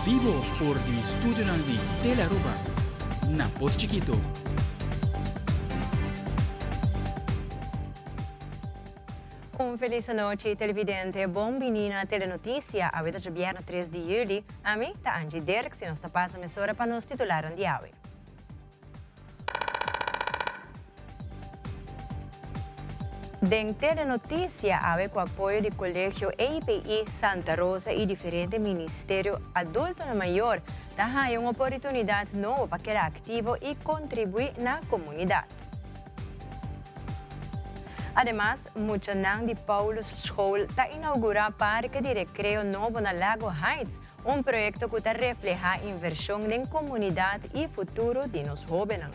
Bibo for di studionan di Telearuba na Pos Chikito. Un felis anochi televidente, bon bini na Telenoticia, awe ta djabièrnè 3 di juli, ami ta Angie Dirks i nos ta pasa mesora pa nos titularnan di awe. Den Telenoticia awe cu apoyo di Colegio EPI Santa Rosa y diferente ministerio adultonan mayor ta haya un oportunidad nobo pa keda activo y contribui na comunidad. Ademas, muchanan di Paulus School ta inaugura parke di recreo nobo na Lago Heights, Un proyekto ku ta reflehá invershon den komunidat i futuro di nos hóbennan.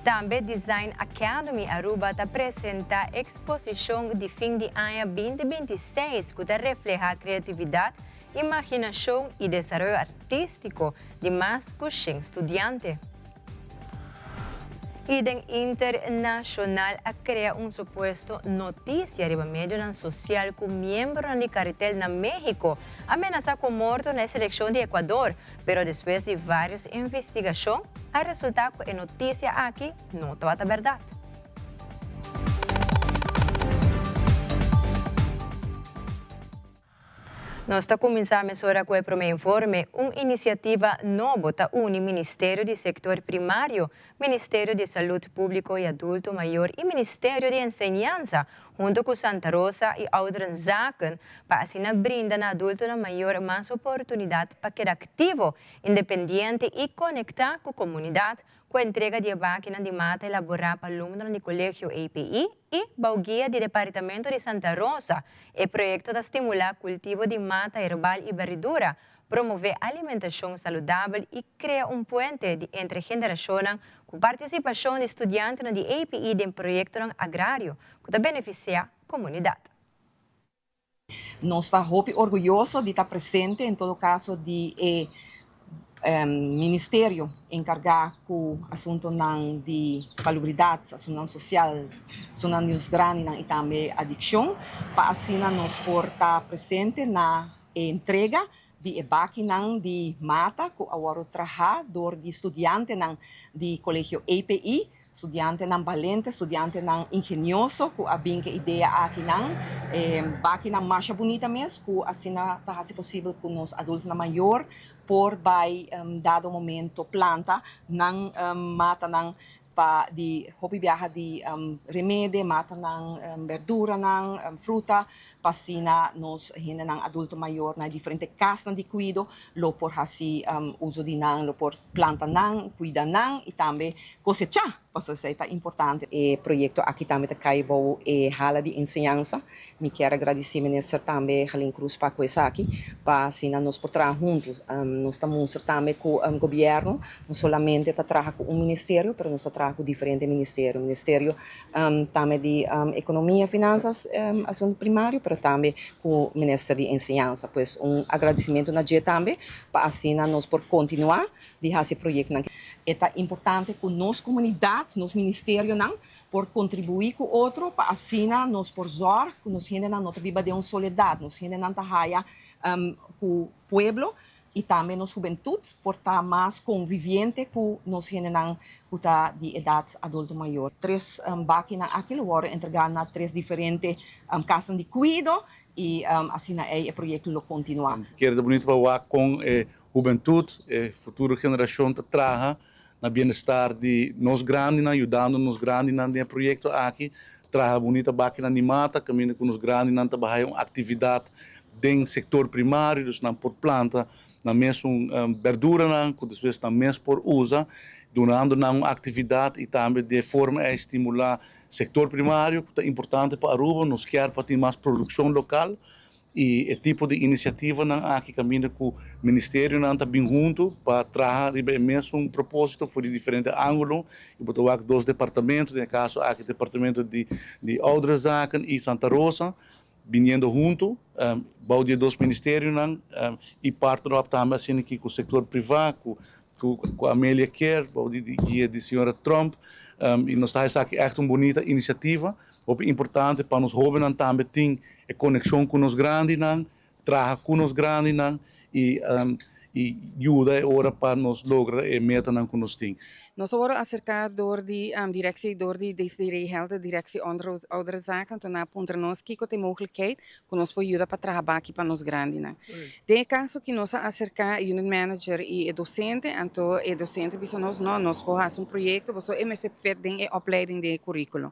Tambe Design Academy Aruba ta presentá eksposishon di fin di aña 2026 ku ta reflehá kreatividat, imaginashon i desaroyo artístiko di mas ku shen studiante. I den internashonal a krea un supuesto notisia riba medionan sosial ku miembronan di karitel na Mexico a menasá ku morto na e selekshon di Ecuador, pero despues di vários investigashon a resultá ku e notisia aki no tabata bèrdat. Nos ta kuminsá mesora ku e promé informe, un inisiativa nobo ta uni Ministerio di Sektor Primario, Ministerio di Salud Públiko i Adulto Mayor i Ministerio di Enseñansa huntu ku Santa Rosa i Ouderenzaken pa asina brinda na adultonan mayor mas oportunidat pa keda aktivo, independiente i konektá ku komunidat ku entrega di e bakinan di mata elaborá pa alumnonan di Kolegio EPI i bou guia di Departamento di Santa Rosa, e proyekto ta stimulá kultivo di mata herbal i berdura, promové alimentashon saludabel i krea un puente di entre generashonnan ku partisipashon di studiantenan di API den proyektonan agrario ku ta benefisiá komunidat. Nos ta hopi orguyoso di ta presente en todo caso di e ministerio encarga cu asuntonan di salubridad, asuntonan social, asuntonan di nos grandinan y tambe adiccion pa asina nos por ta presente na e entrega di e bakinan di mata cu a wordo traha door di studiantenan di Colegio EPI. Studiantenan balente, studiantenan ingenioso ku a bin ku e idea akinan. E bakinan masha bunita mes ku asina ta hasi posibel ku nos adultonan mayor por bai dado momento planta nan matanan pa di hopi biaha di remede, matanan, berduranan, fruta pa asina nos hendenan adulto mayor na e diferente kasnan di kuido lo por hasi uso di nan, lo por planta nan, kuida nan i tambe kosechá, pasobra esei ta importante. E proyekto aki tambe ta kai bou e hala di enseñansa. Mi kier a gradisí Minister tambe Jalin Cruz pa ku esaki, pa asina nos por traha huntu. Nos ta mustra tambe ku gobièrnu no solamente ta traha ku un ministerio, pero nos ta traha ku diferente ministerio. Ministerio tambe di Economia, Finanzas, Asunto Primario, pero tambe cu Minister di Enseñansa. Pues un agradecimento na dje tambe pa asina nos por continua di haci e proyectonan. E ta importante cu nos comunidad, nos ministerionan por contribui cu otro pa asina nos por zorg cu nos hendenan no ta biba den un soledad, nos hendenan ta haya cu pueblo i tambe nos hubentut por ta mas konviviente ku nos hendenan ku ta di edat adulto mayor. Tres bakinan aki lo wòrdu entregá na tres diferente kasnan di kuido i asina ei e proyekto lo kontinuá. Kere ta bunito pa wak kon e hubentut, e futuro generashon ta traha na bienestar di nos grandinan, yudando nos grandinan den e proyekto aki, traha bunita bakinan di mata kaminda ku nos grandinan ta bahaya un aktividat den sektor primario, dus nan por planta nan mesun berduranan ku despues nan mes por usa, dunando nan un aktividat i tambe di e forma ei stimulá sektor primario ku ta importante pa Aruba, nos kier pa tin mas produkshon lokal. I e tipo di inisiativanan aki kaminda ku ministerionan ta bin huntu pa traha riba e mesun propósito for di diferente ángulo. I bo ta wak dos departamento, den e kaso aki departamento di di Ouderenzaken i Santa Rosa biniendo huntu bou di e dos ministerionan i partner op tambe asina aki ku sektor privá ku ku Amelia Care bou di guia di señora Tromp. I nos ta haña esaki ègt un bunita inisiativa. Hopi importante pa nos hóbennan tambe tin e konekshon ku nos grandinan. traha ku nos grandinan i i yuda e ora pa nos logra e metanan ku nos tin. Nos a wòrdu aserká dor di direksie dor di Desiree Helder, Directie Ouderenzaken, anto nan a puntra nos kiko ta e mogelijkheid ku nos por yuda pa traha baki pa nos grandinan. Den e kaso ki nos a aserká e unit manager i e dosente, anto e dosente a bisa nos, no, nos por hasi un proyekto pasobra e mester fit den e opleiding den e kurikulo.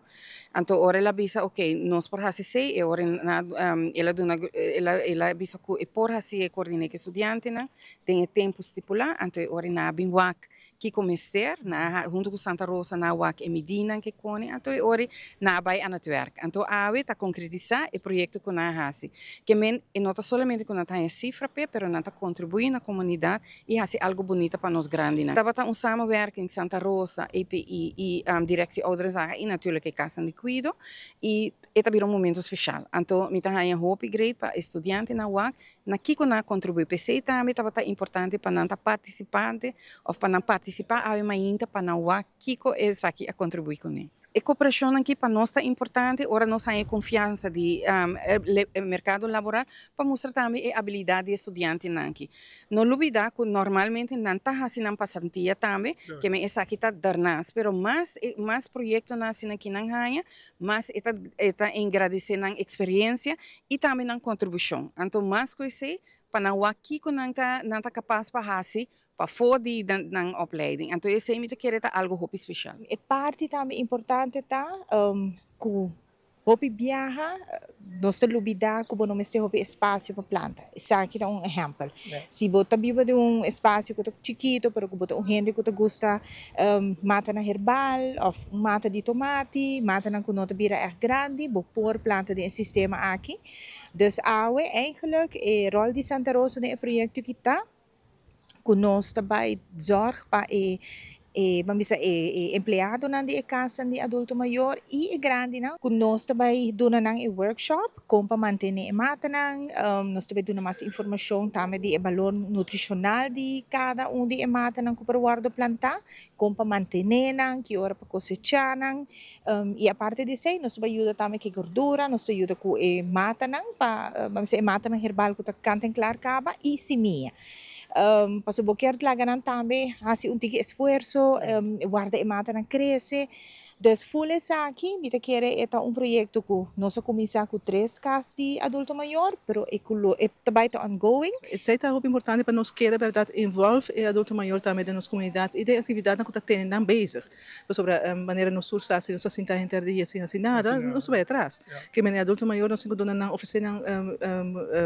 Anto ora el a bisa ok, nos por hasi esei, e ora el a duna el a bisa ku e por hasi e koordiné ku e studiantenan den e tempu stipulá, anto e ora nan a bin wak kiko mester, nan a huntu ku Santa Rosa nan a wak e midinan ke kone, anto e ora nan a bai aan het werk. Anto awe ta konkretisá e proyekto ku nan a hasi. Ke men e no ta solamente ku nan ta haña sifra p'e, pero nan ta kontribuí na komunidat i hasi algu bunita pa nos grandinan. Tabata un samenwerking Santa Rosa, EPI i Directie Ouderenzaken i natuurlijk e Kasan di Kuido i e ta bira un momento speshal. Anto mi ta haña hopi great pa e studiantenan wak na kiko nan a kontribuí. P'esei tambe tabata importante pa nan ta partisipante òf pa nan partisipá awe mainta pa nan wak kiko esaki a kontribuí kuné. E koperashonnan ki pa nos ta importante ora nos haña e konfiansa di e merkado laboral pa mustra tambe e abilidat di e studiantenan ki. No lubida ku normalmente nan ta hasi nan pasantia tambe, ke men esaki ta daarnaast, pero mas mas proyektonan asina ki nan haña, mas e ta e ta engradesé nan eksperensia i tambe nan kontribushon. Anto mas ku esei, pa nan wak kiko nan ta nan ta kapas pa hasi pafó di nan opleiding. Anto esei mi ta kere ta algu hopi speshal. E parti tambe importante ta ku hopi biaha nos ta lubida ku bo no mester hopi espasio pa planta. Esaki ta un ehèmpel. Si bo ta biba den un espasio ku ta chikito pero ku bo ta un hende ku ta gusta matanan herbal òf mata di tomati, matanan ku no ta bira ègt grandi, bo por planta den e sistema aki. Dus awe eigenlijk e ròl di Santa Rosa den e proyekto aki ta ku nos ta bai zòrg pa e e ban bisa e e empleadonan di e kasnan di adulto mayor i e grandinan ku nos ta bai duna nan e workshop kon pa mantené e matanan, nos ta bai duna mas informashon tambe di e balor nutrishonal di kada un di e matanan ku por wòrdu plantá, kon pa mantené nan, ki ora pa kosechá nan i aparte di esei nos ta bai yuda tambe ku e gordura, nos ta yuda ku e matanan pa ban bisa e matanan herbal ku ta kant en klar kaba i simia. Pasobra bo kier laga nan tambe hasi un tiki esfuerso, warda e matanan krese. Dus ful esaki mi ta kere e ta un proyekto ku nos a kuminsá ku tres kas di adulto mayor, pero e ku lo e ta bai ta ongoing. Esei ta hopi importante pa nos keda bèrdat involve e adulto mayor tambe den nos komunidat i den aktividatnan ku ta tene nan bezig. Pasobra manera nos tur sa si nos ta sinta henter dia sin hasi nada, nos ta bai atras. Ke mene adulto mayor nos tin ku duna nan, ofresé nan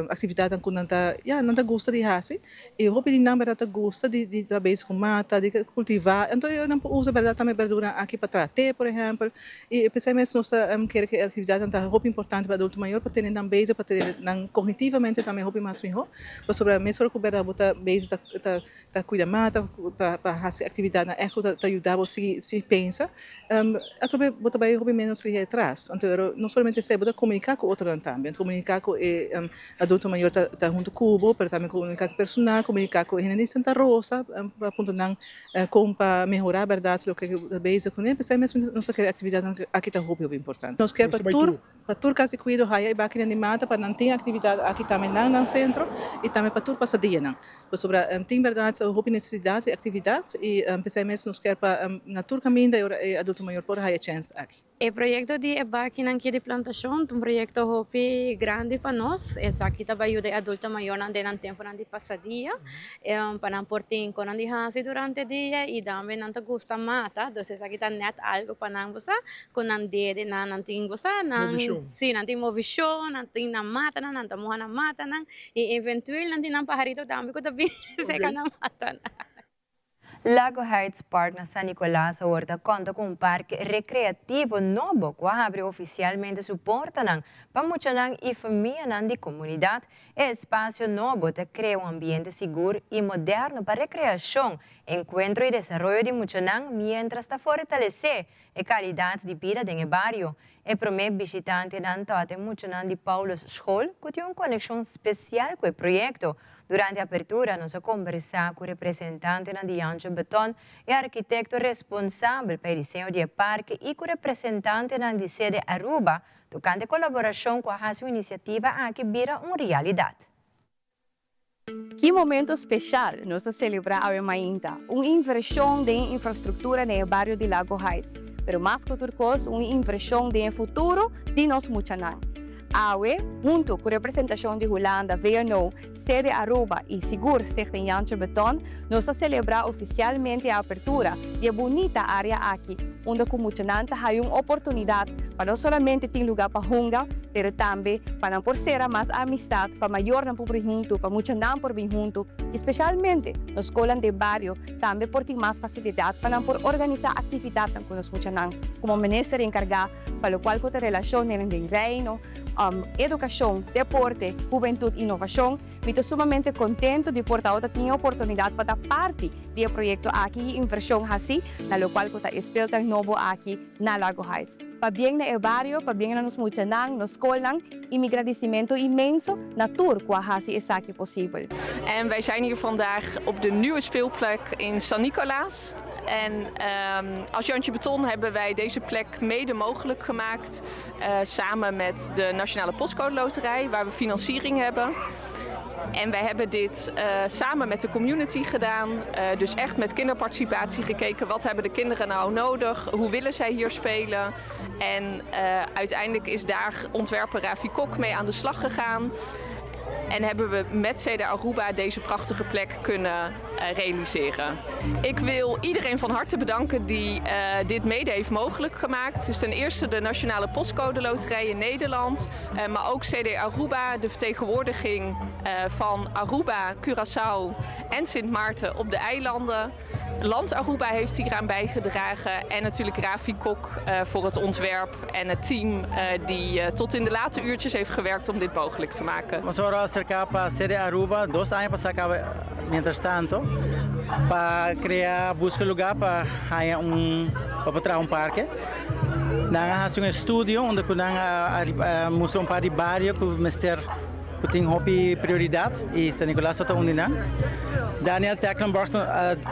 aktividatnan ku nan ta, ya, nan ta gusta di hasi. I hopi di nan bèrdat ta gusta di di ta bezig ku mata, di kultivá. Anto nan por usa bèrdat tambe bèrduranan aki pa traha te, por ehèmpel. I p'esei mes nos ta kere ku e aktividatnan ta hopi importante pa adulto mayor pa tene nan bezig, pa tene nan kognitivamente tambe hopi mas mihó. Pasobra mesora ku bèrdat bo ta bezig ta ta Ta kuida mata pa hasi aktividatnan ègt ku ta yuda bo sigui sigui pensa. Atrobe bo ta bai hopi ménos lihé atras. Anto ero no solamente esei, bo ta komuniká ku otronan tambe. Komuniká ku e adulto mayor ta ta huntu ku bo, pero tambe komuniká ku personal, komuniká ku e hende di Santa Rosa pa puntra nan kon pa mehorá bèrdat loke ku ta bezig kuné. P'esei mes nos ta kere aktividatnan aki ta hopi hopi importante. Nos kier pa tur Pa tur kas di kuido haya e bakinan di mata pa nan tin aktividat aki tambe nan nan sentro i tambe pa tur pasadianan. Pasobra tin bèrdat hopi nesesidat i aktividat i p'esei mes nos kier pa na tur kaminda e ora e adulto mayor por haya chèns aki. E proyekto di e bakinan ki di plantashon ta un proyekto hopi grandi pa nos. Esaki ta bai yuda e adulto mayornan den nan tempunan di pasadia pa nan por tin kon nan di hasi durante dia i tambe nan ta gusta mata, dus esaki ta nèt algu pa nan bo sa. Ku nan dede nan nan tin gosa nan si nan tin movishon nan tin nan matanan nan ta muha nan matanan i eventueel nan tin nan paharito tambe ku ta bin seka nan matanan. Lago Heights Park na San Nicolas awor ta konta ku un parke rekreativo nobo ku a habri ofisialmente su portanan pa muchanan i famianan di komunidat. E espasio nobo ta krea un ambiente sigur i moderno pa rekreashon, enkuentro i desaroyo di muchanan miéntras ta fortalesé E kalidat di bida den e bario. E promé bishitantenan tabata e muchanan di Paulus School ku tin un konekshon spesial ku e proyekto. Durante apertura nos a kombersá ku representantenan di Jantje Beton, e arkitekto responsabel pa e diseño di e parke i ku representantenan di Sede Aruba tokante kolaborashon ku a hasi un inisiativa aki bira un realidat. Ki momento special nos a celebra awe mainta. Un inversion den infrastructura den bario di Lago Heights. Pero mas cu tur cos, un inversion den futuro di nos muchanan. Awe, hunto cu representacion di Hulanda, VNO, CD Aruba y sigur Stichting Jantje Beton, nos a celebra oficialmente e apertura di e bunita area aki, unda cu muchanan ta haya un oportunidad pa no solamente tin luga pa hunga, pero tambe pa nan por cera mas amistad, pa mayornan por bin hunto, pa muchanan por bin hunto y specialmente nos scolnan den bario tambe por tin mas facilidad pa nan por organisa actividadnan cu nos muchanan. Como minister encarga pa locual cu ta relacion den Reino, educacion, deporte, hubentud, innovacion, mi ta sumamente contento di por ta tin e oportunidad pa ta parti di e proyecto aki y inversion haci, na locual cu ta speeltuin nobo aki na Lago Heights. Pabien na e bario, pabien na nos muchanan, nos scolnan, y mi gradicimento inmenso na tur cu a haci esaki posibel. En wij zijn hier vandaag op de nieuwe speelplek in San Nicolaas. En als Jantje Beton hebben wij deze plek mede mogelijk gemaakt samen met de Nationale Postcode Loterij, waar we financiering hebben. En wij hebben dit samen met de community gedaan. Dus echt met kinderparticipatie gekeken. Wat hebben de kinderen nou nodig? Hoe willen zij hier spelen? En uiteindelijk is daar ontwerper Rafi Kok mee aan de slag gegaan. En hebben we met CD Aruba deze prachtige plek kunnen realiseren. Ik wil iedereen van harte bedanken die dit mede heeft mogelijk gemaakt. Dus ten eerste de Nationale Postcode Loterij in Nederland. Maar ook CD Aruba, de vertegenwoordiging van Aruba, Curaçao en Sint Maarten op de eilanden. Land Aruba heeft hieraan bijgedragen en natuurlijk Rafi Kok voor het ontwerp en het team die tot in de late uurtjes heeft gewerkt om dit mogelijk te maken. Nos a acerca pa CD Aruba 2 aña pasa caba, mientras tanto, pa crea, busca luga pa traha un parke. Nan a haci un estudio unda cu nan a mustra un par di bario cu mester, cu tin hopi prioridad y San Nicolas ta un di nan. Daniel Tecklenburg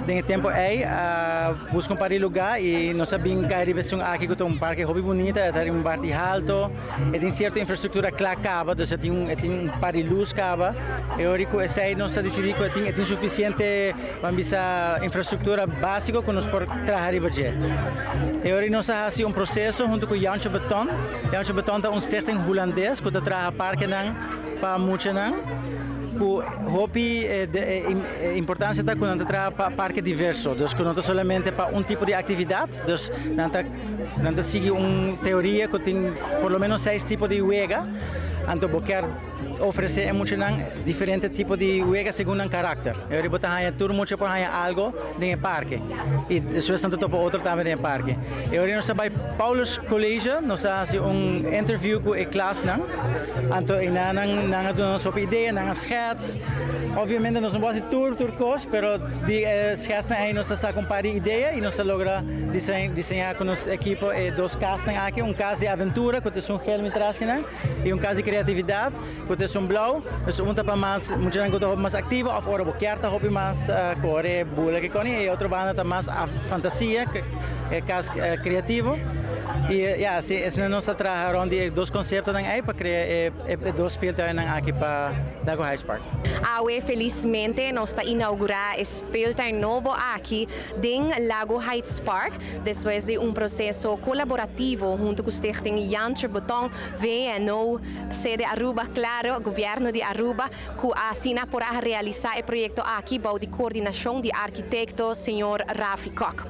den e tempo ey a busca un par di luga y nos a bin cay riba esun aki cu ta un parke hopi bunita, ta un parti halto, e tin cierto infrastructura cla caba, dus e tin un par di luz caba. Y ora cu esey nos a dicidi cu e tin suficiente, ban bisa, infrastructura basico cu nos por traha riba dje. Y ora nos a haci un proceso hunto cu Jantje Beton. Jantje Beton ta un stichting Hulandes cu ta traha parkenan pa muchanan. Cu hopi importancia ta cu nan ta traha pa parke diverso, dus cu no ta solamente pa un tipo di actividad, dus nan ta sigui un teoria cu tin por lo menos seis tipo di wega, anto bo kier ofrece e muchanan diferente tipo di wega segun nan karakter. Y ora bo ta haya tur mucha por haya algo den e parke. Y despues nan ta topa otro tambe den e parke. Y ora nos a bay Paulus College, nos a haci un interview cu e klasnan. Anto y nan a duna nos hopi idea, nan a schets. Obviamente nos no por haci tur cos, pero di schetsnan ey nos a saca un par di idea y nos a logra diseña cu nos ekipo e dos casnan aki, un cas di aventura cu ta un geel mi tras y un cas di creatividad cu ta un blauw. Dus un ta pa mas muchanan cu ta mas activo of ora bo kier ta hopi mas core bula cu cos y otro banda ta mas fantasia, cas creativo. Y ja, si, esey nos a traha rond di dos conceptonan ey pa crea e dos speeltuinen aki pa Lago Heights Park. Awe felizmente nos ta inaugura e speeltuin nobo aki den Lago Heights Park, despues di un proceso colaborativo hunto cu Stichting Jantje Beton, VNO, CD Aruba, claro, Gobierno di Aruba, cu asina por a realisa e proyecto aki bou di coordinacion di arkitecto señor Rafi Kok.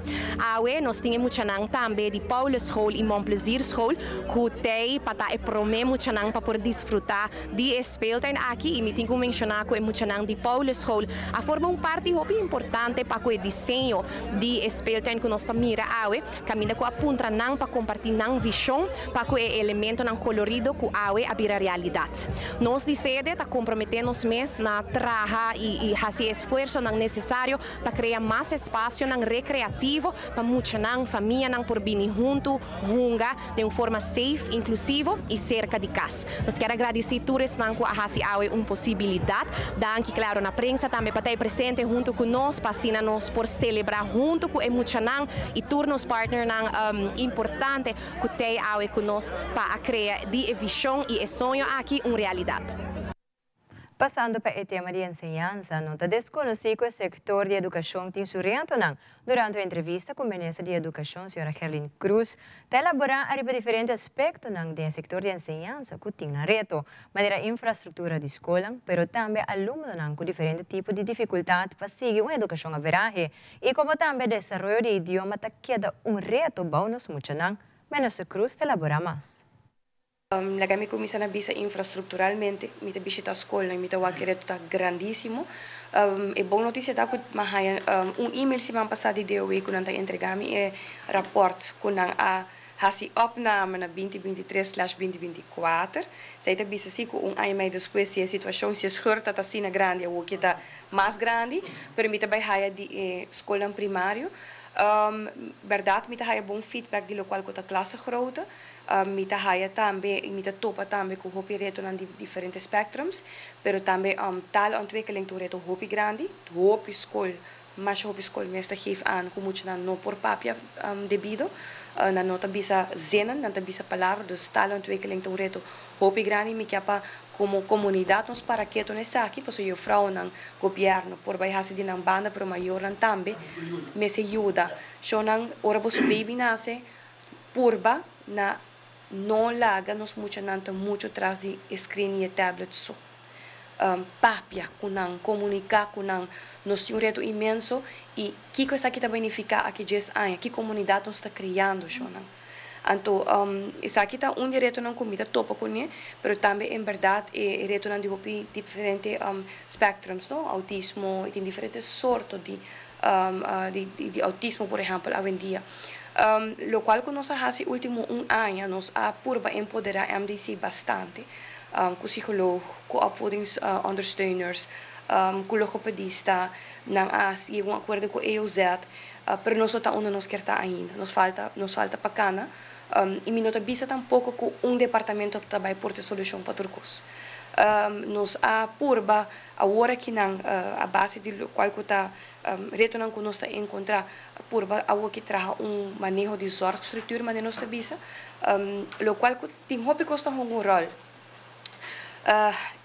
Awe nos tin muchanan tambe di Paulus School y Mon Plaisir School, cu t'ey pa ta e prome muchanan pa por disfruta di speeltuin aki y mi tin cu menciona cu e muchanan di Paulus School a forma un parti hopi importante pa e diseño di speeltuin cu nos ta mira awe, caminda cu a puntra nan pa comparti nan vision pa e elementonan colorido cu awe a bira realidad. Nos di CD ta compromete nos mes na traha y haci esfuersonan necesario pa crea mas espacionan recreativo pa muchanan, famianan por bini hunto, hunga di un forma safe, inclusivo y cerca di cas. Nos kier gradici tur esnan cu a haci awe un posibilidad. Danki, claro, na prensa tambe pa ta presente hunto cu nos, pa asina nos por celebra hunto cu e muchanan y tur nos partnernan importante cu t'ey awe cu nos pa crea di e vision y e soño aki un realidad. Pasando pa e tema di enseñansa, no ta desconoci cu e sector di educacion tin su retonan. Durante un entrevista cu Minister di Educacion, Sra. Gerlien Croes, ta elabora ariba diferente aspectonan den e sector di enseñansa cu tin nan reto, manera infrastructura di scolnan, pero tambe alumnonan cu diferente tipo di dificultad pa sigui un educacion averahe y como tambe desaroyo di idioma ta keda un reto bou nos muchanan. Minister Croes ta elabora mas. Laga mi kuminsá na bisa infrastrukturalmente, mi ta bishitá skolnan, mi ta wak e reto ta grandísimo. E bon notisia ta ku mi a haña un email siman pasá di DOW ku nan ta entregá mi e rapòrt ku nan a hasi opname na 2023 slash 2024. Esei ta bisa si ku un aña i mei despues si e situashon, si e schurta ta asina grandi awor ke ta mas grandi, pero mi ta bai haya di e skolnan primario. Bèrdat mi ta haya bon feedback di lokual ku ta klassegrootte. Mi ta haya tambe y mi ta topa tambe cu hopi retonan di diferente spectrums, pero tambe taalontwikkeling ta un reto hopi grandi. Hopi scol, masha hopi scol mes ta geef aan cu muchanan no por papia debido. Nan no ta bisa zinnen, nan ta bisa palabra, dus taalontwikkeling ta un reto hopi grandi. Mi kier pa como comunidad nos para keto na esaki, pasobra juffrouwnan, gobierno por bay haci di nan banda, pero mayornan tambe mester yuda. Shownan, ora boso baby nace, Purba na no laga nos muchanan ta mucho tras di e screen y e tablet so. Papia cu nan, comunica cu nan. Nos tin un reto inmenso y kico esaki ta benifica aki dies aña? Ki comunidad nos ta creando, shownan? Anto, esaki ta un di e retonan cu mi ta topa cune, pero tambe en berdad e retonan di hopi diferente spectrums, no? Autismo, y tin diferente sorto di di autismo, por ehempel, awendia. Locual cu nos a haci ultimo un aña, nos a purba empodera MDC bastante, cu psicoloog, cu opvoedingsondersteuners, cu logopedista, nan a yega un acuerdo cu EOZ, pero nos no ta unda nos kier ta ainda, nos falta, nos falta pa cana, y mi no ta bisa tampoco cu un departamento ta bay porta e solucion pa tur cos. Nos a purba awor akinan a base di locual cu ta retonan cu nos ta encontra, purba awoki traha un maneho di zorgstructuur manera nos ta bisa, locual cu tin hopi cos ta hunga un rol.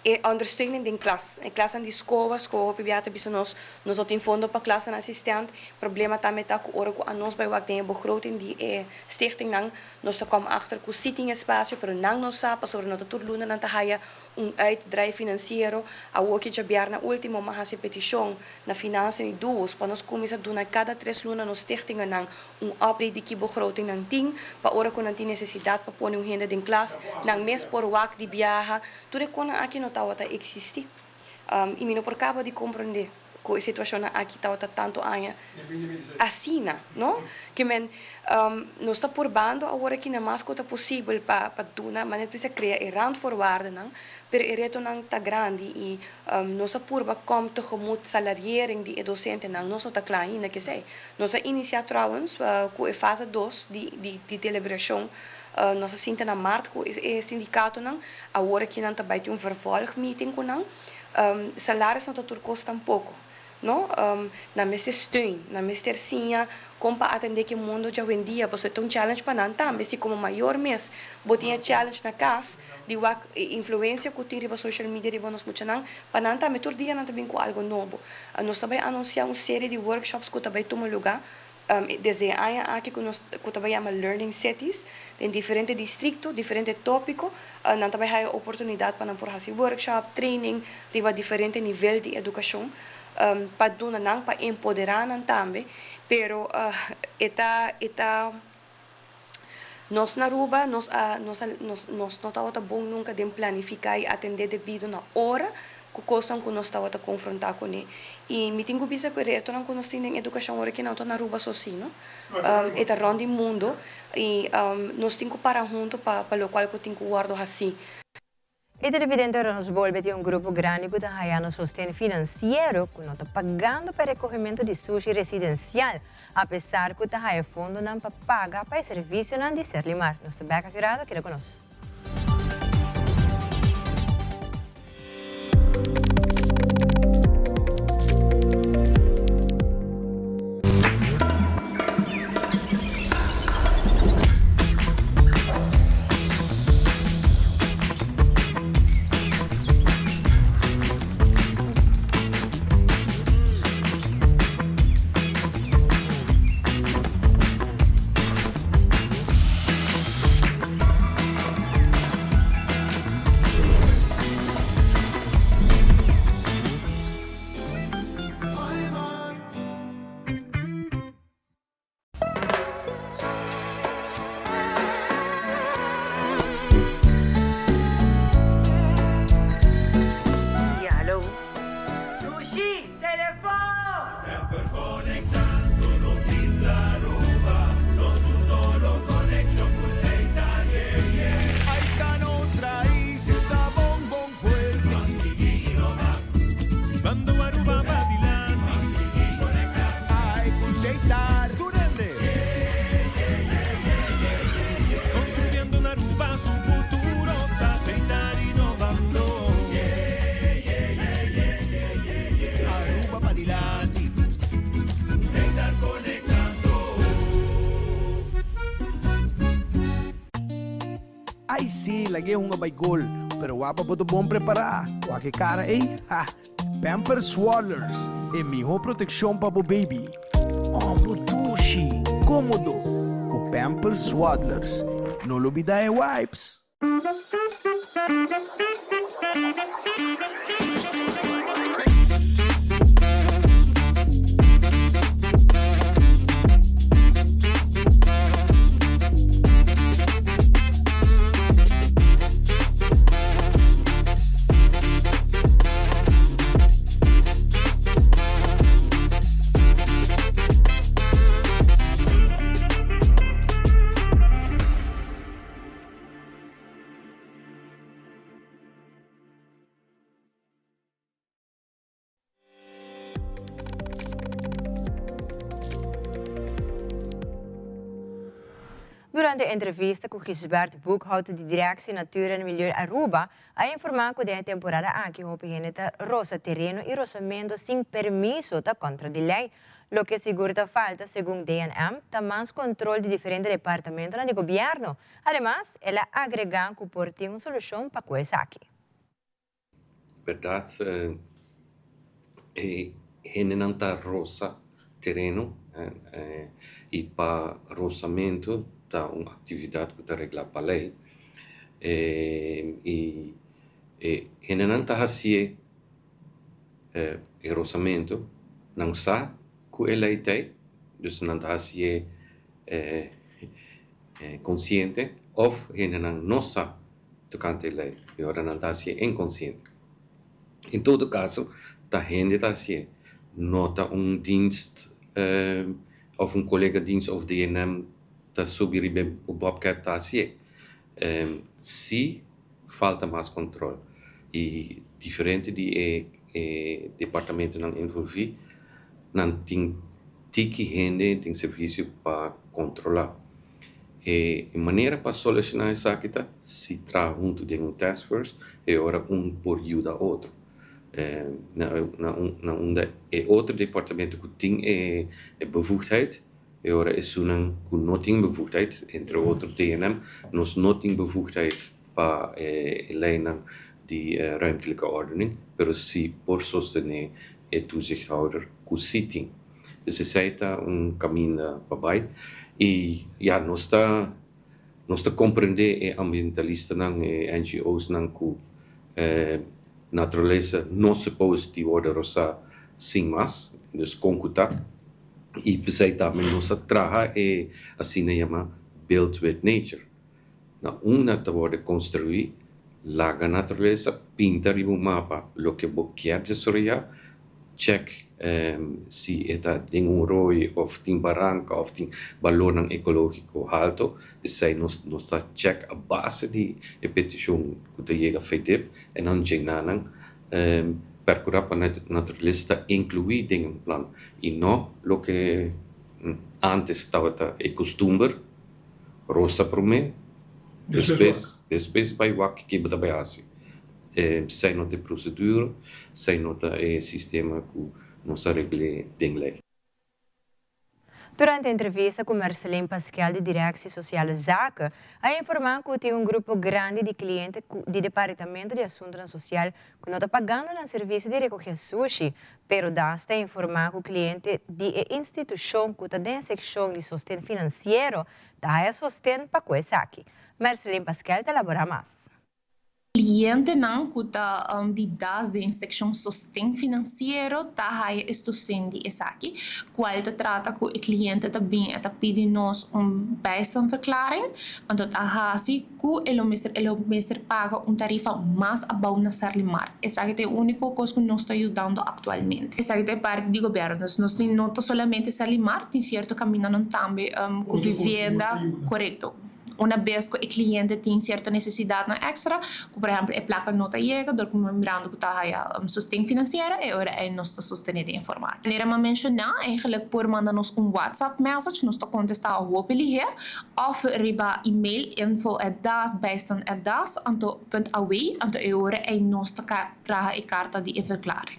E ondersteuning den klas, e klasnan di scoba, scoba hopi bia ta bisa nos, nos no tin fondo pa klasnan asistent, problema tambe ta cu ora cu anos bay wak den e begroting di e stichtingnan, nos ta kom achter cu si tin espacio, pero nan no sa pasobra no ta tur luna nan ta haya un uitdraai financiero. Awoki djabièrnè ultimo m'a hasi peticion na Financiën y Duos pa nos cuminsa duna cada tres luna nos stichtingennan un update di ki begroting nan tin, pa ora cu nan tin necesidad pa pone un hende den klas, nan mes por wak di biaha. Tur e conan aki no tawata existi. Y mi no por caba di comprende cu e situacionnan aki tawata tanto aña asina, no? Ke men, nos ta purbando awor aki na mas cu ta posibel pa pa duna, manera bisa crea e randvoorwaardennan, pero e retonan ta grandi y nos a purba kom tegemoet salariering di e docentenan, nos no ta cla ainda kesey. Nos a inicia trouwens cu e fase dos di di di deliberacion, nos a sinta na maart cu e sindicatonan, awor aki nan ta bay tin un vervolgmeeting cu nan. Salaris no ta tur kos tampoko, no. Nan mester steun, nan mester siña kon pa atendé ku e mundu djawendia, pasobra e ta un challenge pa nan tambe. Si komo mayor mes bo tin e challenge na kas di wak e influensia ku tin riba social media riba nos muchanan, pa nan tambe tur dia nan ta bin ku algu nobo. Nos ta bai anunsiá un serie di workshops ku ta bai tuma lugá Desde e aña aki ku nos ku ta bai yama Learning Cities den diferente distrikto, diferente tópiko, nan ta bai haya oportunidat pa nan por hasi workshop, training riba diferente nivel di edukashon pa duna nan, pa empoderá nan tambe. Pero e ta e ta nos na Aruba nos a nos a nos nos no tabata bon nunka den planifiká i atendé debido na ora ku kosnan ku nos tabata konfrontá kuné. I mi tin ku bisa ku e retonan ku nos tin den edukashon ora ki nan ta na Aruba so si, no? E ta rònt di mundu i nos tin ku para huntu pa pa lokual ku tin ku wòrdu hasí. E televidente ora nos bolbe tin un grupo grandi ku ta hayando sosten finansiero ku no ta pagando pa e rekohimentu di sushi residensial apesar ku ta haya fondonan pa paga pa e servisionan di Serlimar. Nos ta bèk aki rato, keda ku nos. Semper conectando nos isla Aruba, nos un solo conexion cu Setar, yeah, yeah. Ahí ta nos raiz, ta bon bon fuerte. Pa sigui innova. Bando Aruba pa dilanti. Pa sigui conecta. Ay cu Setar. Tur hende. Yeah, yeah, yeah, yeah, yeah, yeah, yeah. Construyendo na Aruba su futuro ta Setar innovando. Yeah, yeah, yeah, yeah, yeah, yeah, yeah. Aruba pa dilanti. Setar conectando. Ai sí, lag'é hunga bai gol, pero wak pa bo ta bon prepará. Wak e kara ei, ha! Pampers Swaddlers, e mihó protekshon pa bo baby. Òmbo dushi, kómodo, ku Pampers Swaddlers. No lubidá e wipes! Durante entrevista cu Gisbert Boekhout di Directie Natuur en Milieu Aruba a informa cu den e temporada aki hopi hende ta rosa tereno y rosamento sin permiso ta contra di ley. Loke sigur ta falta, segun DNM, ta mas control di diferente departamentonan di gobierno. Ademas, el a agrega cu por tin un solucion pa cu esaki. Berdad e hendenan ta rosa tereno y pa rosamento ta un actividad cu ta regla pa ley y e hendenan ta hacié e rosamento nan sa cu e ley ta ey dus nan ta hacié consciente of hendenan no sa tocante e ley y ora nan ta hacié inconciente. En todo caso ta hende ta hacié, no ta un dienst of un colega dienst of DNM ta subi riba e bobcat ta hacié. Si falta mas control y diferente di e departamentonan envolvi nan tin tiki hende den servicio pa controla. E manera pa soluciona esaki ta si traha hunto den un task force e ora un por yuda otro. Na unda e otro departamento cu tin e bevoegdheid e ora esunnan cu no tin bevoegdheid, entre otro TNM, nos no tin bevoegdheid pa e leynan di ruimtelijke ordening, pero si por sostene e toezichthouder cu si tin. Dus esey ta un caminda pa bay y ya nos ta nos ta comprende e ambientalistanan, e NGO's-nan cu naturalesa no suppose di worde rosa sin mas, dus con cu ta y pesey tambe nos a traha e asina yama build with nature. Na unda ta worde construi, laga naturalesa pinta riba un mapa loke bo kier desaroya, check si e ta den un rooi of tin baranca of tin balornan ecologico halto, esey nos nos ta check a base di e peticion cu ta yega FEDEP en dan djenanan percura pa naturalesa ta inclui den un plan y no loke antes tabata e costumber. Rosa promé, despues despues bai wak ke bo ta bai hasi. Esei no ta e prosedura, esei no ta e sistema ku nos a regl'é den lei. Durante entrevista ku Merceline Pasquel di Directie Sociale Zaken a informá ku tin un grupo grandi di kliente ku di Departamento di Asuntonan Sosial ku no ta pagando nan servisio di rekohé sushi, pero das ta informá ku kliente di e institushon ku ta den sekshon di sosten finansiero ta haya sosten pa ku esaki. Merceline Pasquel ta laborá mas. Klientenan ku ta di das den sekshon sosten finansiero ta haya e sosten di esaki, kual ta trata ku e kliente ta bin e ta pidi nos un bijstandverklaring, anto ta hasi ku e lo mester e lo mester paga un tarifa mas abou na Serlimar. Esaki ta e úniko kos ku nos ta yudando aktualmente. Esaki ta e parti di gobièrnu. Dus nos tin no ta solamente Serlimar, tin sierto kamindanan tambe ku vivienda, korekto. Una bes ku e kliente tin sierto nesesidatnan èkstra, ku por ehèmpel e plaka no ta yega dor ku mirando ku ta haya sosten finansiero, e ora ei nos ta sostené den e forma aki. Manera mi a menshoná, eigenlik por manda nos un WhatsApp message, nos ta kontestá hopi lihé, òf riba email info at das bijstand at das anto punt aw, anto e ora ei nos ta traha e karta di e verklaring.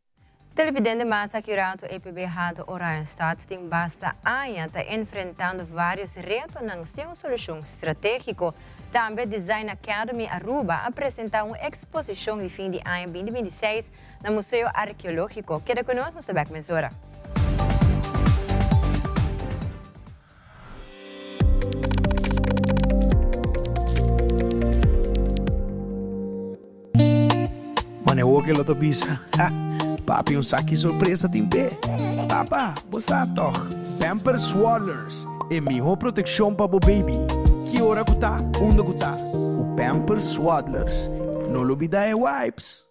Televidente mas acurato EPB Hato Oranjestad tin basta aña ta enfrentando varios retonan sin un solucion strategico. Tambe Design Academy Aruba a presenta un exposicion di fin di aña 2026 na Museo Arqueologico. Keda cu nos, nos ta bek mesora. Mane woke lo ta bisa, ha, papi un saki sorpresa tin p'e. Papa, bo sa tog? Pampers Swaddlers, e miho protekshon pa bo baby. Ki ora ku ta, unda ku ta, ku Pampers Swaddlers. No lubida e wipes!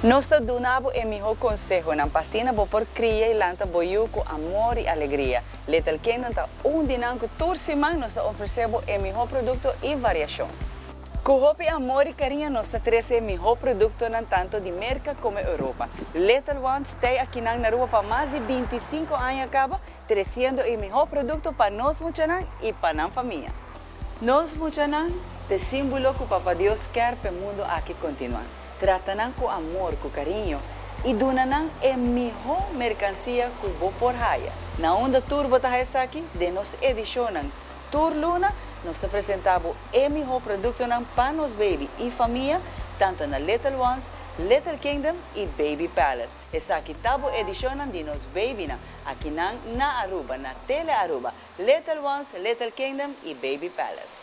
Nos ta duna bo e mihó konsehonan pa asina bo por kria i lanta bo yu ku amor i alegria. Little Kingdom ta un di nan ku tur siman nos ta ofresé bo e mihó produkto i variashon. Ku hopi amor i kariño nos ta trese e mihó produktonan tanto di Merka komo Europa. Little Ones tei akinan na Aruba pa mas di 25 aña kaba, tresiendo e mihó produkto pa nos muchanan i pa nan famia. Nos muchanan t'e símbolo ku Papa Dios kèr p'e mundu aki kontinuá. Trata nan ku amor, ku kariño i duna nan e mihó merkansia ku bo por haya. Na unda tur bo ta haya esaki? Den nos edishonnan Tur luna nos ta presenta bo e miho productonan pa nos baby y famia tanto na Little Ones, Little Kingdom y Baby Palace. Esaki ta bo edicionnan di nos babynan akinan na Aruba na Tele Aruba, Little Ones, Little Kingdom y Baby Palace.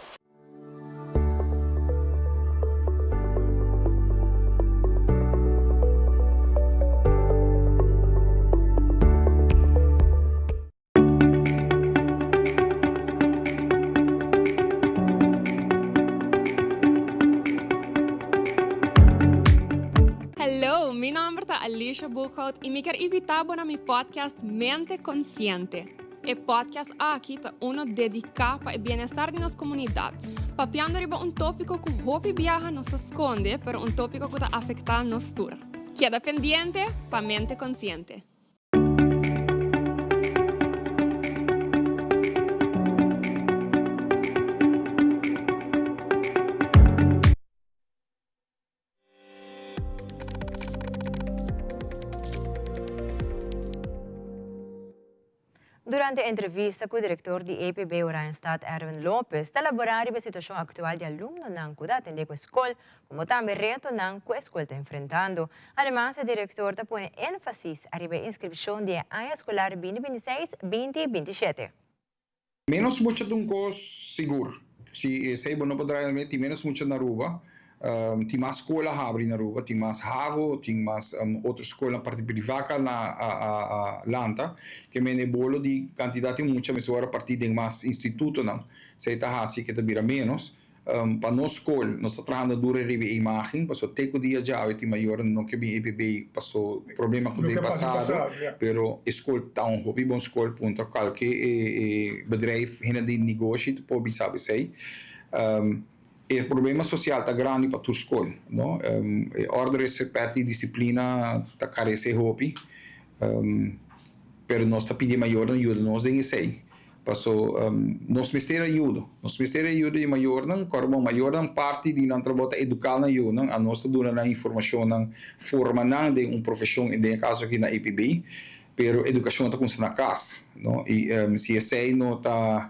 Hello, mi nomber ta Alicia Boekhout y mi kier invita bo na mi podcast Mente Consciente. E podcast aki ta uno dedica pa e bienestar di nos comunidad, papiando riba un topico cu hopi biaha nos ta sconde, pero un topico cu ta afecta nos tur. Keda pendiente pa Mente Consciente. Durante entrevista ku direktor di EPB Oranjestad Erwin Lopez ta laborá riba e situashon aktual di alumnonan ku ta atendé ku e skol komo tambe retonan ku e skol ta enfrentando. Ademas e direktor ta pone énfasis ariba e inskripshon di e aña eskolar 2026, 2027. Ménos mucha ta un kos sigur. Si esei bo no por draai alme, tin ménos mucha na Aruba. Tin mas skol a habri na Aruba, tin mas havo, tin mas otro skolnan parti privá ka na a lanta. Ke mende e bolo di kantidat di mucha mester wòrdu partí den mas institutonan. Esei ta hasi ke ta bira ménos. Pa nos skol nos ta trahando duro riba e imagen paso te ku dia djawe tin mayornan no ke bin EPB paso problema ku den pasado pero e skol ta un hopi bon skol puntra kalke e bedrijf hende di negoshi ta por bisa esei. E problema sosial ta grandi pa tur skol no e orde respet i disiplina ta karese hopi pero nos ta pidi e mayornan yuda nos den esei. Paso nos mester ayudo. Nos mester ayudo di mayornan. Kòrda bon, mayornan parti di nan trabou ta eduká nan yunan. Anos ta duna nan informashonnan, forma nan den un profeshon, den e kaso aki na EPB. Pero edukashon ta kuminsá na kas, no? I si esei no ta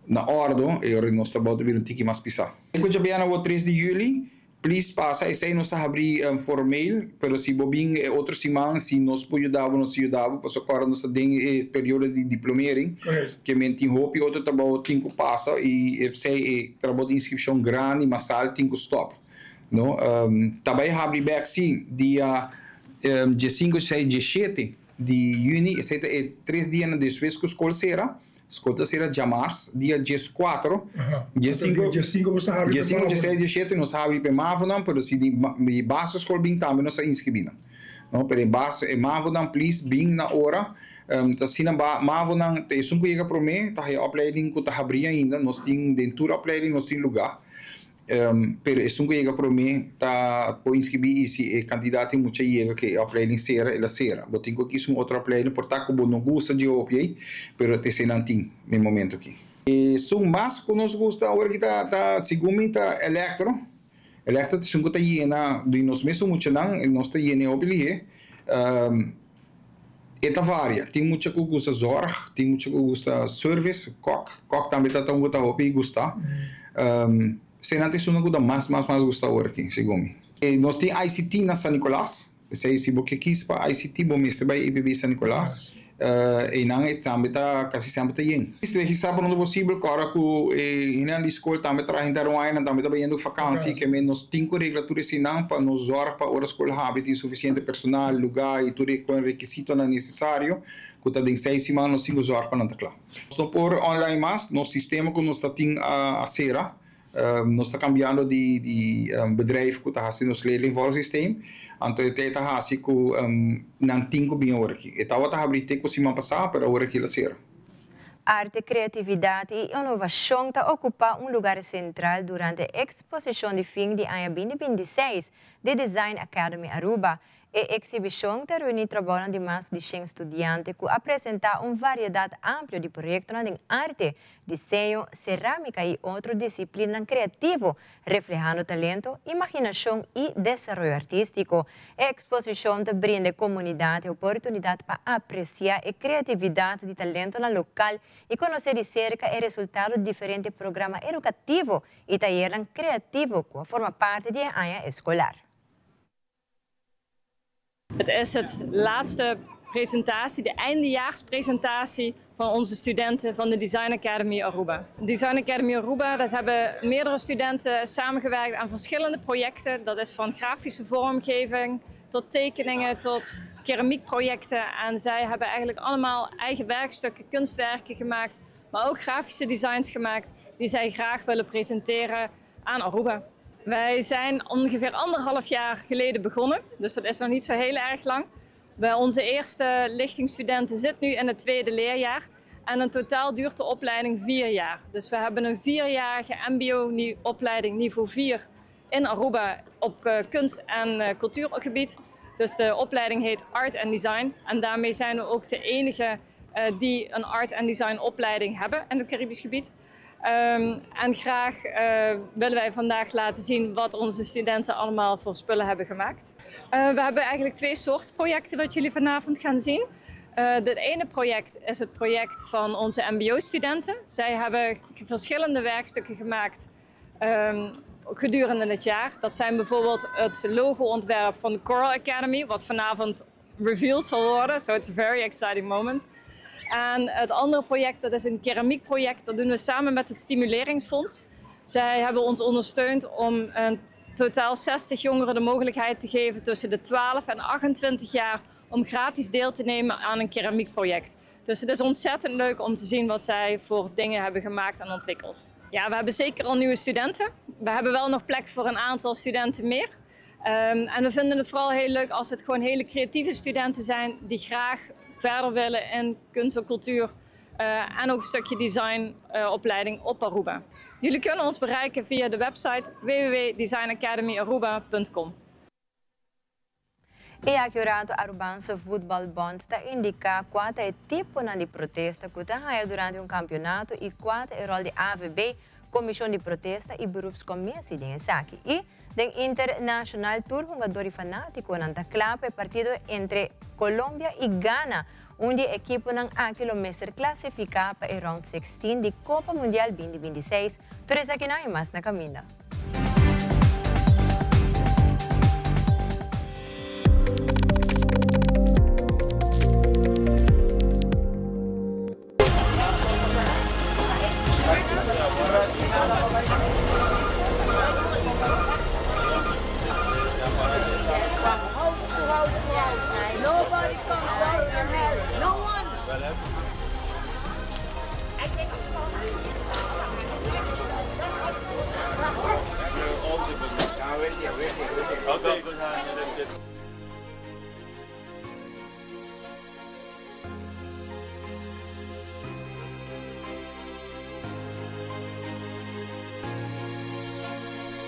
na òrdu, e ora nos trabou ta bira un tiki mas pisá. Ku djabièrnè awor tres di yüli. Please pasa esei nos ta habri formeel pero si bo bin e otro siman si nos por yuda bo nos ta yuda bo pasobra kòrda nos ta den e periodo di diplomering ke men tin hopi otro trabou tin ku pasa i esei e trabou di inskripshon grandi masal tin ku stòp no. Ta bai habri bèk si dia diesinku, diesseis, diesshete di yüni esei ta e tres dianan despues ku skol sera. Skol ta sera djamars dia dieskuatro, diesinku, diesinku, diesseis, diesshete nos ta habri pa e mavonan pero si di di basisskol bin tambe nos ta inskribí nan no pero e bas e mavonan please bin na ora ta asina ba mavonan ta esun ku yega promé ta haya opleiding ku ta habrí ainda nos tin den tur opleiding nos tin lugá. Pero esun ku yega promé ta por inskribí i si e kandidat tin mucha yega ku e opleiding sera, el a sera. Bo tin ku kis un otro opleiding, por ta ku bo no gusta dje hopi ei, pero ta esei nan tin na e momento aki. Esun mas ku nos gusta awor aki ta ta segun mi ta elektro. Elektro ta esun ku ta yena di nos mesun muchanan, nos ta yena e hopi lihé. E ta varia. Tin mucha ku gusta zorg, tin mucha ku gusta service, kok. Kok tambe ta un ku ta hopi gusta. Eseinan ta esunnan ku ta mas mas mas gusta awor aki, segun mi. Nos tin ICT na San Nicolas. Esei si bo ke kis pa ICT bo mester bai EPB San Nicolas. Einan e tambe ta kasi semper ta yen. Registrá pronto posibel, kòrda ku e hendenan di skol tambe traha henter un aña, nan tambe ta bayendo ku fakansi, ke men nos tin ku regla tur eseinan pa nos zòrg pa ora skol habri tin sufisiente personal, lugá i tur e rekisitonan nesesario ku ta den seis siman nos tin ku zòrg pa nan ta kla. Nos no por online mas, nos sistema ku nos ta tin a sera. Nos ta cambiando di di bedrijf cu ta haci nos leerlingvolgsysteem, anto e ta haci cu nan tin cu bin awor aki. E tabata habri te cu siman pasa, pero awor aki el a cera. Arte, creatividad y innovacion ta ocupa un lugar central durante e exposicion di fin di aña 2026 di Design Academy Aruba. E exhibicion ta reuni trabounan di mas di shen studiante cu a presenta un variedad amplio di proyectonan den arte, diseño, cerámica y otro disciplinanan creativo, reflehando talento, imaginacion y desaroyo artístico. E exposicion ta brinda e comunidad e oportunidad pa aprecia e creatividad di talentonan local y conoce di cerca e resultado di diferente programa educativo y tayernan creativo cu a forma parti di e aña escolar. Het is het laatste presentatie, de eindejaarspresentatie van onze studenten van de Design Academy Aruba. Design Academy Aruba, daar hebben meerdere studenten samengewerkt aan verschillende projecten. Dat is van grafische vormgeving tot tekeningen tot keramiekprojecten. En zij hebben eigenlijk allemaal eigen werkstukken, kunstwerken gemaakt, maar ook grafische designs gemaakt die zij graag willen presenteren aan Aruba. Wij zijn ongeveer anderhalf jaar geleden begonnen, dus dat is nog niet zo heel erg lang. Bij onze eerste lichting studenten zit nu in het tweede leerjaar. En in totaal duurt de opleiding vier jaar. Dus we hebben een vierjarige mbo-opleiding niveau 4 in Aruba op eh, kunst- en eh, cultuurgebied. Dus de opleiding heet Art and Design. En daarmee zijn we ook de enige eh, die een Art and Design opleiding hebben in het Caribisch gebied. Um, en graag uh, willen wij vandaag laten zien wat onze studenten allemaal voor spullen hebben gemaakt. Uh, we hebben eigenlijk twee soorten projecten wat jullie vanavond gaan zien. Uh, het ene project is het project van onze mbo-studenten. Zij hebben verschillende werkstukken gemaakt um, gedurende het jaar. Dat zijn bijvoorbeeld het logo-ontwerp van de Coral Academy, wat vanavond revealed zal worden. So it's a very exciting moment. En het andere project, dat is een keramiekproject. Dat doen we samen met het Stimuleringsfonds. Zij hebben ons ondersteund om een totaal 60 jongeren de mogelijkheid te geven tussen de 12 en 28 jaar om gratis deel te nemen aan een keramiekproject. Dus het is ontzettend leuk om te zien wat zij voor dingen hebben gemaakt en ontwikkeld. Ja, we hebben zeker al nieuwe studenten. We hebben wel nog plek voor een aantal studenten meer. Um, en we vinden het vooral heel leuk als het gewoon hele creatieve studenten zijn die graag verder willen in kunst en cultuur. Uh, en ook een stukje designopleiding uh, op Aruba. Jullie kunnen ons bereiken via de website www.designacademyaruba.com. Y aki un rato Arubaanse Voetbalbond ta indica cua ta e tiponan di protesta cu ta haya durante un campeonato y cua ta e rol di AVB, Comision di Protesta y Beroepscommissie den esaki. Y den internacional tur hungador y fanaticonan ta cla pa e partido entre Colombia y Ghana. Un di e ekiponan aki lo mester clasifica pa e round 16 di Copa Mundial 2026. Tur esakinan y mas na caminda.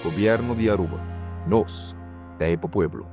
Gobierno di Aruba. Nos ta e pa pueblo.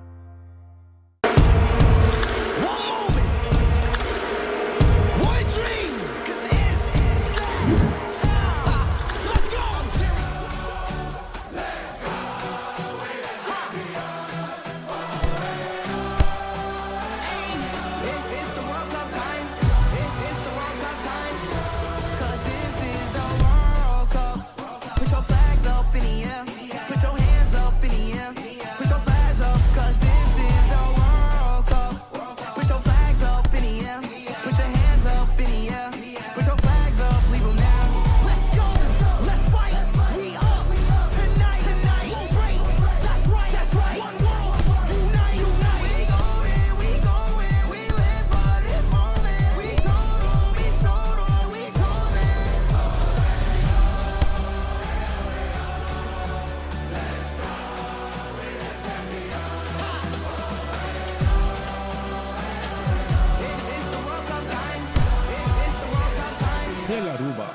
Tele Aruba.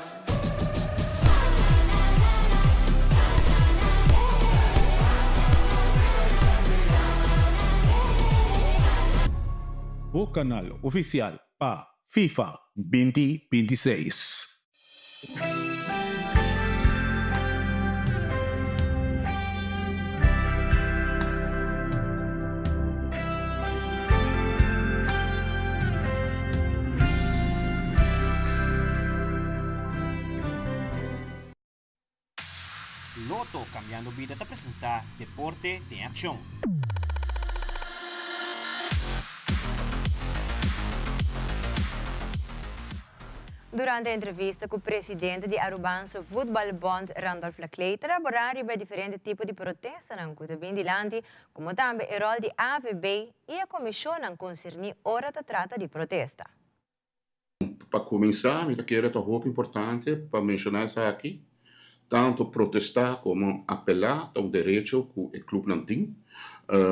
Bo canal oficial pa FIFA 2026. Lotto Cambiando Bida ta presenta Deporte den Accion. Durante entrevista cu presidente di Arubaanse Voetbalbond Randolph Laclé, ta elabora riba diferente tipo di protestanan cu ta bin dilanti, como tambe e rol di AVB y e comisionnan concerni ora ta trata di protesta. Pa cuminsa, mi ta kere ta hopi importante pa menciona esaki, tanto protesta como apela ta un derecho cu e clubnan tin.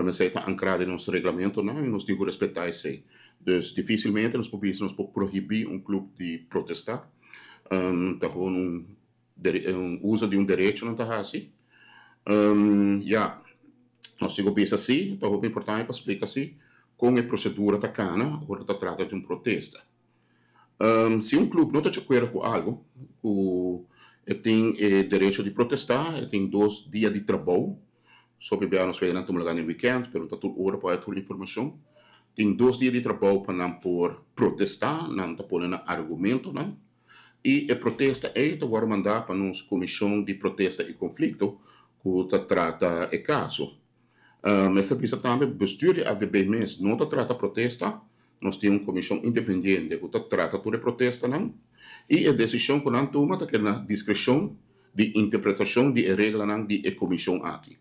Esey ta ancra den nos reglamentonan y nos tin cu respeta esey. Dus dificilmente nos por bisa nos por prohibi un club di protesta. Ta gewoon un uso di un derecho nan ta haci. Ya, nos tin cu bisa si, ta hopi importante pa splica si con e procedura ta cana ora ta trata di un protesta. Si un club no ta di acuerdo cu algo, cu e tin e derecho di protesta, e tin 2 dia di trabou. So bia nos nan tuma lugar den weekend, pero ta tur ora pa tur informacion. Tin 2 dia di trabou pa nan por protesta, nan ta pone nan argumentonan. Y e protesta ei ta wordo manda pa nos comision di protesta y conflicto cu ta trata e caso. Mester bisa tambe bestuur di AVB mes no ta trata protesta, nos tin un comision independiente cu ta trata tur e protestanan y e decision cu nan tuma ta keda na discrecion di interpretacion di e reglanan di e comision aki.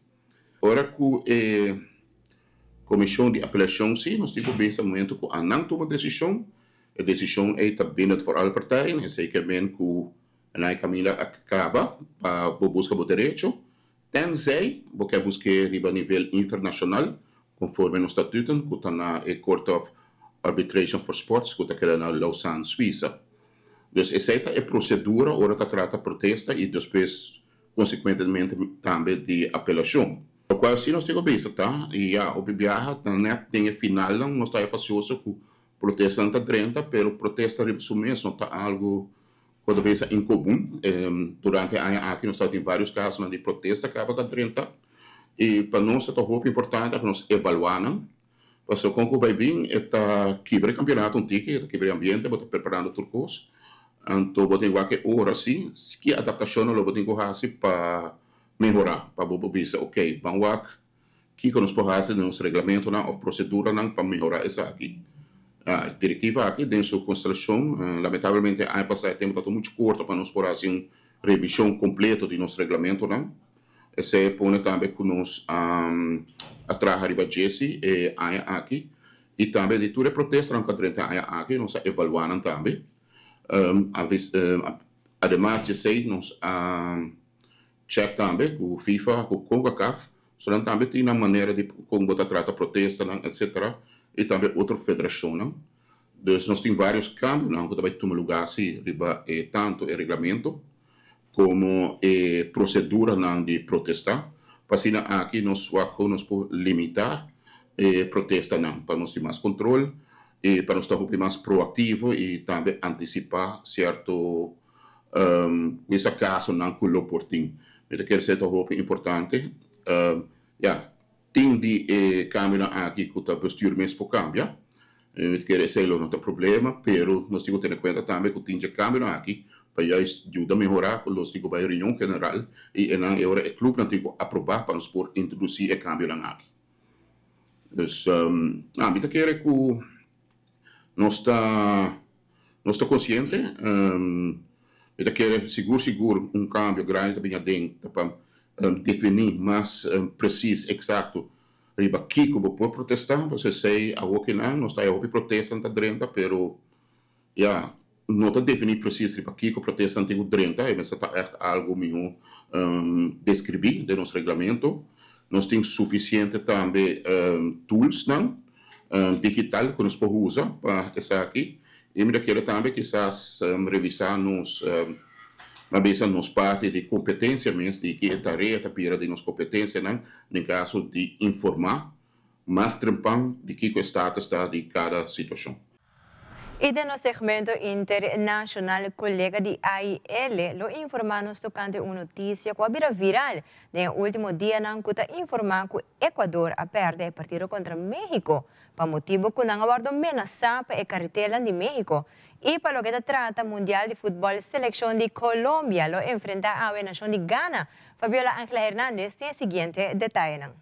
Ora cu e comision di apelacion si, nos tin cu bisa momento cu anan tuma decision, e decision ei ta bindend voor alle partijen, esey ke men cu na e camina a caba pa bo busca bo derecho, tenzij bo ke busque riba nivel internacional, conforme nos statuten, cu ta na e Court of Arbitration for Sports, cu ta keda na Lausanne, Suiza. Dus esey ta e procedura ora ta trata protesta y despues consecuentemente tambe di apelacion. Lo cual si nos tin cu bisa ta, y ya, hopi biaha, ta net den e final nan nos ta e facioso cu protesta nan ta drenta, pero protesta riba su mes no ta algo cu ta bisa incomun. Durante aña aki nos tabatin varios casonan di protesta caba ta drenta, y pa nos ta hopi importante pa nos evalua nan. Pasobra con cu bay bin e ta kibra e campeonato un tiki, e ta kibra e ambiente, bo ta preparando tur cos. Anto bo tin wak e ora si, ki adaptacionnan lo bo tin cu haci pa mehora, pa bo por bisa, ok, ban wak kico nos por haci den nos reglamentonan of proceduranan pa mehora esaki. Directiva aki den su constelacion, lamentablemente aña pasa e tempo tabata mucho corto pa nos por haci un revision completo di nos reglamentonan. Esey pone tambe cu nos a traha riba djesi e aña aki y tambe di tur e protestanan cu a drenta e aña aki nos a evalua nan tambe. Ademas di esey nos a check tambe cu FIFA, cu CONCACAF, so nan tambe tin nan manera di con bo ta trata protestanan etcetera y tambe otro federacionnan. Dus nos tin varios cambionan cu ta bay tuma lugar si riba e tanto e reglamento como e proceduranan di protesta. Pa asina aki nos wak kon nos por limitá e protestanan pa nos tin mas kontrol i pa nos ta hopi mas proaktivo i tambe antisipá sierto wisa kasonan ku lo por tin. Mi ta kere esei ta hopi importante. Ya, tin di e kambionan aki ku ta bestuur mes por kambia. Mi ta kere esei lo no ta problema, pero nos tin ku tene kuenta tambe ku tin dje kambionan aki pa juist yuda mehorá ku los tin ku bai reunion general i enan e ora e klupnan tin ku aprobá pa nos por introdusí e kambionan aki. Dus, mi ta kere ku nos ta nos ta konsiente, mi ta kere sigur sigur un kambio grandi ta bin aden ta pa definí mas presis, eksakto riba kiko bo por protestá, pasobra esei awokinan nos ta haya hopi protestan ta drenta pero ya no ta definí presis riba kiko protestan tin ku drenta, e mester ta ègt algu mihó deskribí den nos reglamento. Nos tin sufisiente tambe toolsnan digital ku nos por usa pa esaki i mi ta kere tambe kisas revisá nos a bisa nos parti di kompetensia mes di ki e tarea ta bira di nos kompetensianan den kaso di informá mas trempan di kiko e status ta di kada situashon. I den nos segmento internashonal kolega di AIL lo informá nos tokante un notisia ku a bira viral den e último dianan ku ta informá ku Ecuador a pèrdè e partido kontra México pa motibu ku nan a wòrdu menasá pa e kartelnan di México i pa loke ta trata Mundial di Futbòl selekshon di Colombia lo enfrentá awe nashon di Ghana. Fabiola Angela Hernandez tin e siguiente detayenan.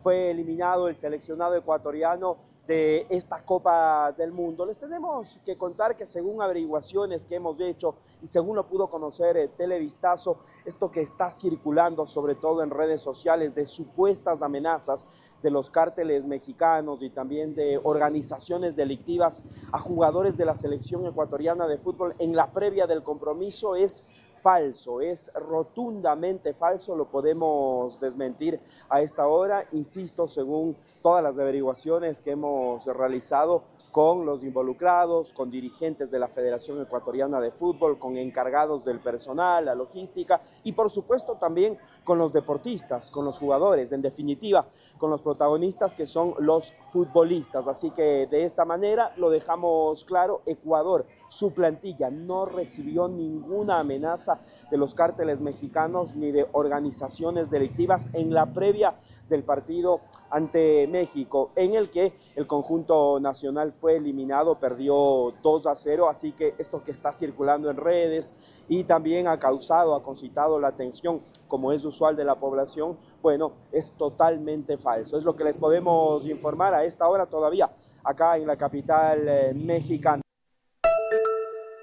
Fue eliminado el seleccionado ecuatoriano de esta Copa del Mundo. Les tenemos que contar que según averiguaciones que hemos hecho y según lo pudo conocer eh, Televistazo, esto que está circulando sobre todo en redes sociales de supuestas amenazas de los cárteles mexicanos y también de organizaciones delictivas a jugadores de la selección ecuatoriana de fútbol en la previa del compromiso es falso, es rotundamente falso, lo podemos desmentir a esta hora, insisto, según todas las averiguaciones que hemos realizado con los involucrados, con dirigentes de la Federación Ecuatoriana de Fútbol, con encargados del personal, la logística y por supuesto también con los deportistas, con los jugadores, en definitiva, con los protagonistas que son los futbolistas. Así que de esta manera lo dejamos claro, Ecuador, su plantilla no recibió ninguna amenaza de los cárteles mexicanos ni de organizaciones delictivas en la previa del partido ante México, en el que el conjunto nacional fue eliminado, perdió 2 a 0, así que esto que está circulando en redes y también ha causado, ha concitado la atención, como es usual de la población, bueno, es totalmente falso. Es lo que les podemos informar a esta hora todavía acá en la capital eh, mexicana.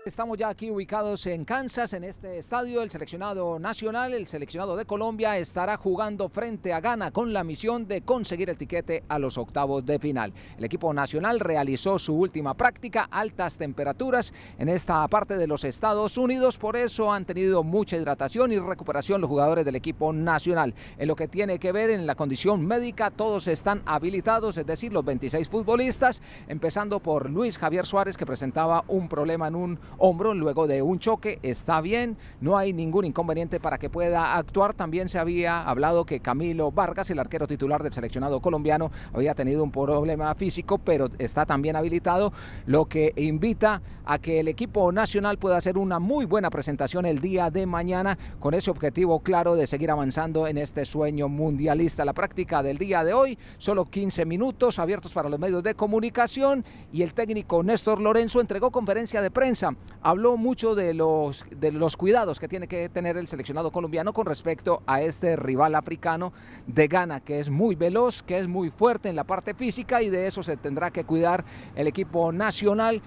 Estamos ya aquí ubicados en Kansas, en este estadio. El seleccionado nacional, el seleccionado de Colombia, estará jugando frente a Ghana con la misión de conseguir el tiquete a los octavos de final. El equipo nacional realizó su última práctica, altas temperaturas en esta parte de los Estados Unidos, por eso han tenido mucha hidratación y recuperación los jugadores del equipo nacional. En lo que tiene que ver en la condición médica, todos están habilitados, es decir, los 26 futbolistas, empezando por Luis Javier Suárez, que presentaba un problema en un hombro luego de un choque. Está bien, no hay ningún inconveniente para que pueda actuar. También se había hablado que Camilo Vargas, el arquero titular del seleccionado colombiano, había tenido un problema físico, pero está también habilitado, lo que invita a que el equipo nacional pueda hacer una muy buena presentación el día de mañana con ese objetivo claro de seguir avanzando en este sueño mundialista. La práctica del día de hoy, solo 15 minutos abiertos para los medios de comunicación y el técnico Néstor Lorenzo entregó conferencia de prensa habló mucho de los, de los cuidados que tiene que tener el seleccionado colombiano con respecto a este rival africano de Ghana, que es muy veloz, que es muy fuerte en la parte física y de eso se tendrá que cuidar el equipo nacional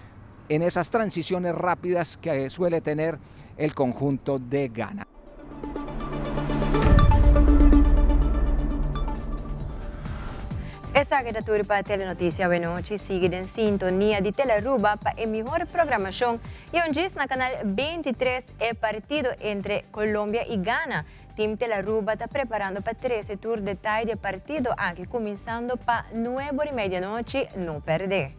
en esas transiciones rápidas que suele tener el conjunto de Ghana. Esaki ta tur pa Telenoticia Awenochi. Sigui den sintonia di Telearuba pa e mihor programacion y un djis na canal 23 e partido entre Colombia y Ghana. Team Telearuba ta preparando pa trece tur detaye di e partido aki cuminsando pa nuebe ora y media anochi. No perde!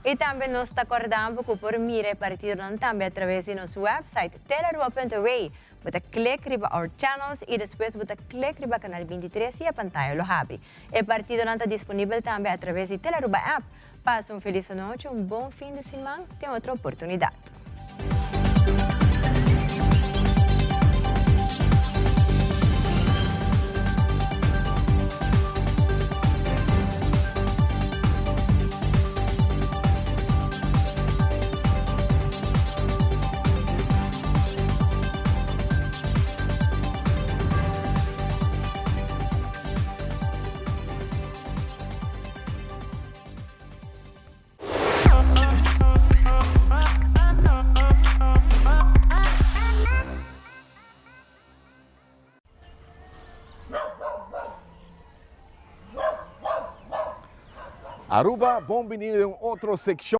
Y tambe nos ta corda bo cu por mira e partidonan tambe a traves di nos website telearuba.awe. Bo ta click riba Our Channels y despues bo ta click riba Canal 23 y e pantaya lo habri. E partidonan ta disponibel tambe a traves di Telearuba app. Pasa un felis anochi, un bon fin di siman, tin otro oportunidad. Aruba, bon bini den un otro seccion.